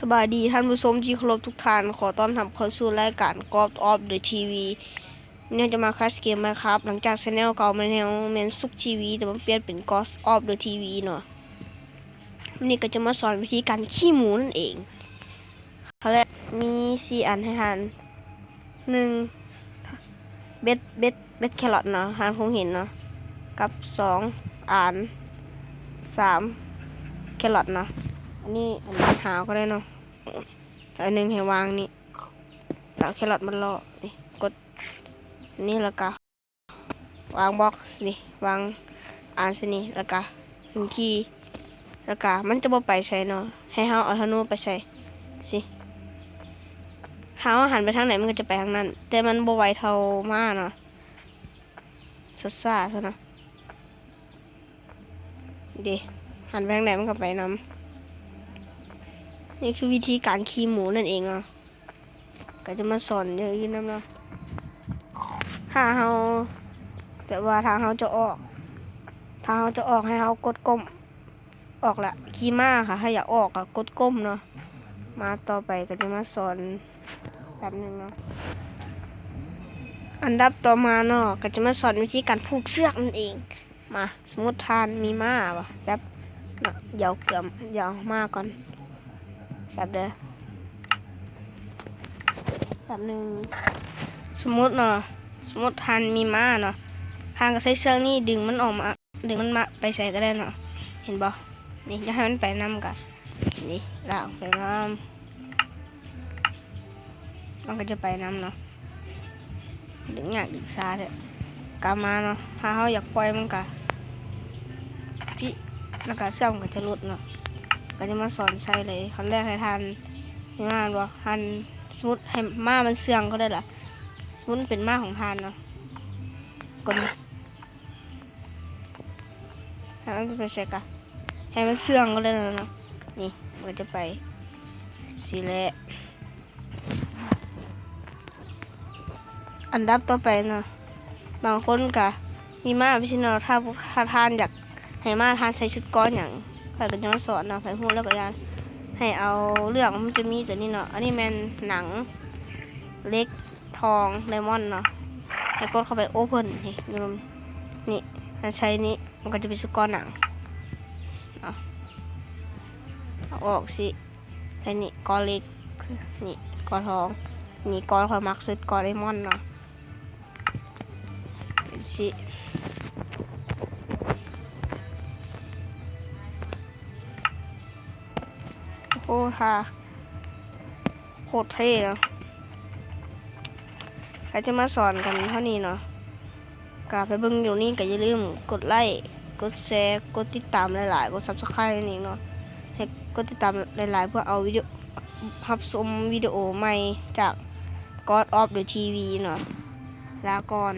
ສະບາຍດີທ່ານຜູ້ຊົມທີ່ເຄົາລົບທຸກທ່ານ, ຂໍຕ້ອນຮັບເຂົ້າສູ່ລາຍການ God of the ທີວີ. ມື້ນີ້ເຮົາຈະມາແຄສເກມ Minecraft ຫຼັງຈາກແຊນແນວເກົ່າແມ່ນ ແມ່ນ Suk ທີວີ ແຕ່ວ່າປ່ຽນເປັນ God of the ທີວີ ເນາະ. ມື້ນີ້ກໍຈະມາສອນວິທີການຂີ້ໝູນັ້ນເອງ. ຂັ້ນແລກມີສີ່ອັນໃຫ້ທ່ານ, ໜຶ່ງ ເບັດ ເບັດ ເບັດແຄຣອດເນາະ, ທ່ານຄົງເຫັນເນາະ, ກັບ ສອງ ອານ, ສາມ ແຄຣອດເນາະ. ອັນນີ້ ອັນນີ້ຫາເອົາກໍໄດ້ເນາະ, ແຕ່ອັນໜຶ່ງໃຫ້ວາງນີ້ ແລ້ວເອົາແຄຣອດມາເລາະນີ້, ກົດນີ້ ແລ້ວກະວາງບລັອກນີ້, ວາງອານໃສ່ນີ້ ແລ້ວກະຂຶ້ນຄີ ແລ້ວກະມັນຈະບໍ່ໄປໃສເນາະ, ໃຫ້ເຮົາເອົາທະນູໄປໃສ່ຊີ້. ຖ້າເຮົາຫັນໄປທາງໃດມັນກໍຈະໄປທາງນັ້ນ, ແຕ່ມັນບໍ່ໄວເທົ່າມ້າເນາະ, ຊ້າໆຊະເນາະ. ເດ້ ຫັນໄປທາງໃດມັນກໍໄປນຳ. ນີ້ຄືວິທີການຂີ້ໝູນັ້ນເອງເນາະ, ກໍຈະມາສອນຢ່າງອື່ນນຳເນາະ. ຖ້າເຮົາ ແບບວ່າຖ້າເຮົາຈະອອກ ຖ້າເຮົາຈະອອກໃຫ້ເຮົາກົດກົ້ມ ອອກລະ ຂີ່ມ້າ ຖ້າຢາກອອກກໍກົດກົ້ມເນາະ. ມາຕໍ່ໄປກໍຈະມາສອນແປັບໜຶ່ງເນາະ. ອັນດັບຕໍ່ມາເນາະ ກໍຈະມາສອນວິທີການຜູກເຊືອກນັ້ນເອງ. ມາ ສົມມຸດທ່ານມີມ້າວ່າ ແປັບເນາະ, ດຽວເກືອມ ດຽວເອົາມ້າກ່ອນ ແປັບເດີ ແປັບໜຶ່ງ. ສົມມຸດເນາະ ສົມມຸດທ່ານມີມ້າເນາະ, ທ່ານກໍໃຊ້ເຊືອກນີ້ດຶງມັນອອກມາ ດຶງມັນມາໄປໃສກໍໄດ້ເນາະ. ເຫັນບໍ່ ນີ້ ຢາກໃຫ້ມັນໄປນຳກະ ນີ້ ລາກໄປນຳ ມັນກໍຈະໄປນຳເນາະ. ດຶງຍາກດຶງຊ້າແທ້. ກັບມາເນາະ, ຖ້າເຮົາຢາກປ່ອຍມັນກະ ພິ ແລ້ວກະເຊືອກມັນກໍຈະຫຼຸດເນາະ. ກໍຈະມາສອນໃສ່ເລີຍ. ຂັ້ນແລກໃຫ້ທ່ານ ເຫັນມາບໍ່ ທ່ານ ສົມມຸດໃຫ້ມ້າມັນເຊື່ອງກໍໄດ້ລະ, ສົມມຸດເປັນມ້າຂອງທ່ານເນາະ. ກົດ ໃຫ້ມັນໄປໃສກະ ໃຫ້ມັນເຊື່ອງກໍໄດ້ແລ້ວເນາະ. ນີ້ ມັນກໍຈະໄປຊີ້ແຫຼະ. ອັນດັບຕໍ່ໄປເນາະ, ບາງຄົນກະມີມ້າໄປຊີ້ເນາະ, ຖ້າ ຖ້າທ່ານຢາກໃຫ້ມ້າທ່ານໃສ່ຊຸດເກາະຫຍັງ ຂ້ອຍກໍຈະມາສອນເນາະ. ໃຜຮູ້ແລ້ວກໍຢ່າ ໃຫ້ເອົາ ເລືອກ ມັນຈະມີຕົວນີ້ເນາະ, ອັນນີ້ແມ່ນໜັງ ເຫຼັກ ທອງ ໄດມອນເນາະ. ໃຫ້ກົດເຂົ້າໄປ Open ນີ້ ຢູ່ ນີ້ ໃຫ້ໃສ່ນີ້ ມັນກໍຈະເປັນຊຸດເກາະໜັງເນາະ. ເອົາອອກຊີ້ ໃສ່ນີ້ ເກາະເຫຼັກ ນີ້ ເກາະທອງ ນີ້ ເກາະຂ້ອຍມັກສຸດ ເກາະໄດມອນເນາະ. ເປັນຊີ້ ໂອ້ ທ່າ ໂຄດເທ່ເນາະ. ກໍຈະມາສອນກັນເທົ່ານີ້ເນາະ, ກໍໄປເບິ່ງຢູ່ນີ້ ກໍຢ່າລືມກົດໄລ້ ກົດແຊ ກົດຕິດຕາມຫຼາຍໆ ກົດ Subscribe ນີ້ເນາະ. ໃຫ້ກົດຕິດຕາມຫຼາຍໆ ເພື່ອເອົາວິດີໂອ ຮັບຊົມວິດີໂອໃໝ່ຈາກ God of the ທີວີ ເນາະ. ລາກ່ອນ.